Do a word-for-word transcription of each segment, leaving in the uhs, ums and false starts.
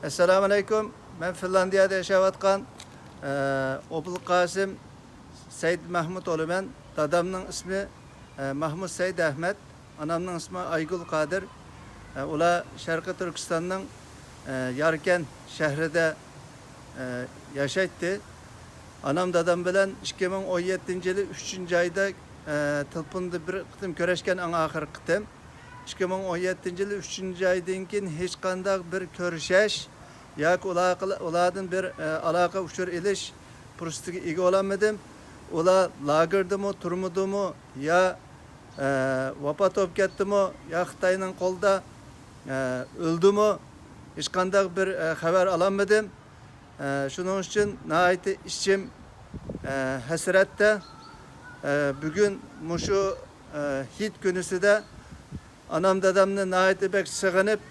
ئەسسالامۇ ئەلەيكۇم. مەن فىنلاندىيەدە ياشاۋاتقان، ئە، ئوبۇلقاسىم سەيدمەھمۇت بولىمەن. دادامنىڭ ئىسمى، ئە، مەھمۇت سەيد ئەھمەت. ئانامنىڭ ئىسمى ئايگۈل قادىر. ئە، ئۇلار شەرقىي تۈركىستاننىڭ، ئە، ياركەن شەھىرىدە، ئە، ياشايتتى. ئانام دادام بىلەن ئىككى مىڭ ئون يەتتىنچى يىلى ئۈچىنچى ئايدا، ئە، تېلېفوندا بىر قېتىم كۆرۈشكەن، ئەڭ ئاخىرقى قېتىم. ئىككى مىڭ ئون يەتتىنچى يىلى ئۈچىنچى ئايدىن كېيىن ھېچقانداق بىر كۆرۈشۈش ياكى ئۇلار-، ئۇلاردىن بىر، ئە، ئالاقە ئۇچۇر ئېلىش پۇرسىتىگە ئىگە بولالمىدىم. ئۇلار لاگېردىمۇ، تۈرمىدىمۇ يا، ئە، ۋاپات بولۇپ كەتتىمۇ يا خىتاينىڭ قولىدا، ئە، ئۆلدىمۇ، ھېچقانداق بىر، ئە، خەۋەر ئالالمىدىم. ئە، شۇنىڭ ئۈچۈن ناھايىتى ئىچىم، ئە، ھەسرەتتە. ئە، بۈگۈن مۇشۇ، ئە، ھېيت كۈنىسىدە ئانام دادامنى ناھايىتى بەك سېغىنىپ،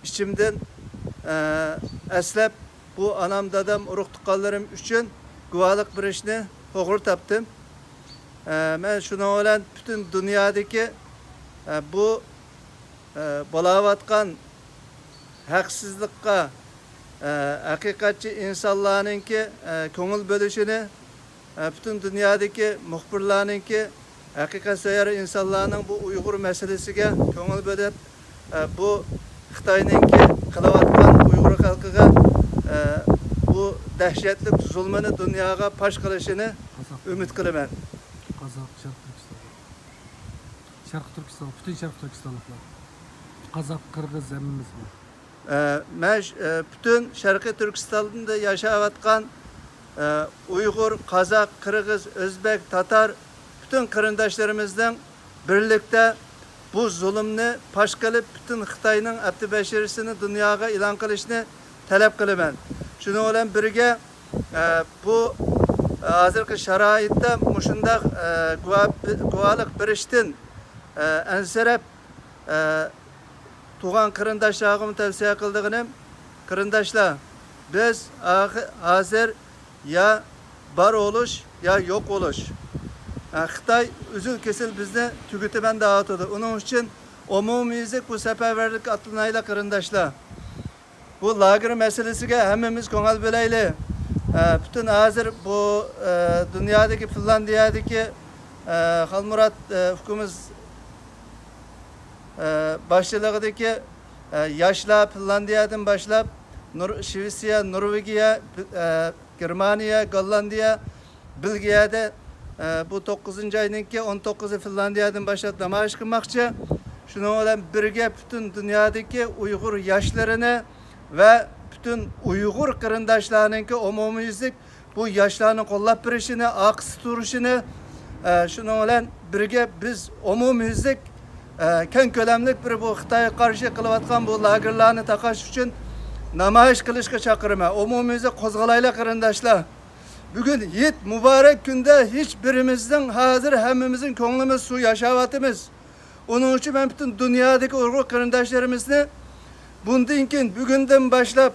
ئىچىمدىن، ئە، ئەسلەپ، بۇ ئانام دادام، ئۇرۇق تۇغقانلىرىم ئۈچۈن گۇۋاھلىق بېرىشنى توغرا تاپتىم. ئە، مەن شۇنىڭ بىلەن پۈتۈن دۇنيادىكى، ئە، بۇ ئە، بولاۋاتقان ھەقسىزلىققا، ئە، ھەقىقەتچى ئىنسانلارنىڭكى، ئە، كۆڭۈل بۆلۈشىنى، ئە، پۈتۈن دۇنيادىكى مۇخبىرلارنىڭكى، ھەقىقەت سۆيەر ئىنسانلارنىڭ بۇ ئۇيغۇر مەسىلىسىگە كۆڭۈل بۆلۈپ، ئە، بۇ خىتاينىڭكى قىلىۋاتقان ئۇيغۇر خەلقىگە، ئە، بۇ دەھشەتلىك زۇلمىنى دۇنياغا پاش قىلىشىنى ئۈمىد قىلىمەن. قازاق، شەرقىي تۈركىستان. شەرقىي تۈركىستان، پۈتۈن شەرقىي تۈركىستانلىقلار. قازاق، قىرغىز ھەممىمىز بار. ئە، مەن ش-، ئە، پۈتۈن شەرقىي تۈركىستاندا ياشاۋاتقان، ئە، ئۇيغۇر، قازاق، قىرغىز، ئۆزبەك، تاتار، پۈتۈن قېرىنداشلىرىمىزنىڭ بىرلىكتە بۇ زۇلۇمنى پاش قىلىپ، پۈتۈن خىتاينىڭ ئەپتى بەشىرىسىنى دۇنياغا ئېلان قىلىشنى تەلەپ قىلىمەن. شۇنىڭ بىلەن بىرگە، ئە، بۇ، ئە، ھازىرقى شارائىتتا مۇشۇنداق، ئە، گۇۋا-، گۇۋاھلىق بېرىشتىن، ئە، ئەنسىرەپ، ئە، تۇغان قېرىنداشلارغىمۇ تەۋسىيە قىلىدىغىنىم، قېرىنداشلار، بىز ئاخى-، ھازىر يا بار بولۇش، يا يوق بولۇش. ئە، خىتاي ئۈزۈل-كېسىل بىزنى تۈگىتىمەن دەۋاتىدۇ. ئۇنىڭ ئۈچۈن ئومۇميۈزلۈك بۇ سەپەرۋەرلىككە ئاتلىنايلى، قېرىنداشلار. بۇ لاگېر مەسىلىسىگە ھەممىمىز كۆڭۈل بۆلەيلى. ئە، پۈتۈن ھازىر بۇ، ئە، دۇنيادىكى، فىنلاندىيەدىكى، ئە، خالمۇرات، ئە، ئۇكىمىز، ئە، باشچىلىقىدىكى، ئە، ياشلار فىنلاندىيەدىن باشلاپ، نور-، شىۋېتسىيە، نورۋېگىيە، ئە، گېرمانىيە، گوللاندىيە، بېلگىيەدە، ئە، بۇ توققۇزىنچى ئاينىڭكى ئون توققۇزى فىنلاندىيەدىن باشلاپ نامايىش قىلماقچى. شۇنىڭ بىلەن بىرگە پۈتۈن دۇنيادىكى ئۇيغۇر ياشلىرىنى ۋە پۈتۈن ئۇيغۇر قېرىنداشلارنىڭكى ئومۇميۈزلۈك بۇ ياشلارنى قوللاپ بېرىشىنى، ئارقىسىدا تۇرۇشىنى، ئە، شۇنىڭ بىلەن بىرگە بىز ئومۇميۈزلۈك، ئە، كەڭ كۆلەملىك بىر بۇ خىتايغا قارشى قىلىۋاتقان بۇ لاگېرلارنى تاقاش ئۈچۈن نامايىش قىلىشقا چاقىرىمەن. ئومۇميۈزلۈك قوزغىلايلى، قېرىنداشلار. بۈگۈن ھېيت، مۇبارەك كۈندە ھېچ بىرىمىزنىڭ، ھازىر ھەممىمىزنىڭ كۆڭلىمىز سۇ، ياشاۋاتىمىز. ئۇنىڭ ئۈچۈن مەن پۈتۈن دۇنيادىكى ئۇيغۇر قېرىنداشلىرىمىزنى بۇندىن كېيىن، بۈگۈندىن باشلاپ،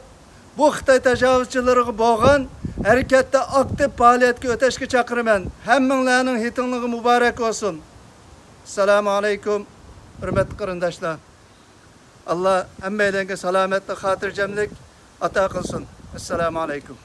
بۇ خىتاي تاجاۋۇزچىلىرىغا بولغان ھەرىكەتتە ئاكتىپ پائالىيەتكە ئۆتەشكە چاقىرىمەن. ھەممىڭلارنىڭ ھېيتىڭلىرى مۇبارەك بولسۇن. ئەسسالامۇ ئەلەيكۇم، ھۆرمەتلىك قېرىنداشلار. ئاللا ھەممەيلەنگە سالامەتلىك، خاتىرجەملىك ئاتا قىلسۇن. ئەسسالامۇ ئەلەيكۇم.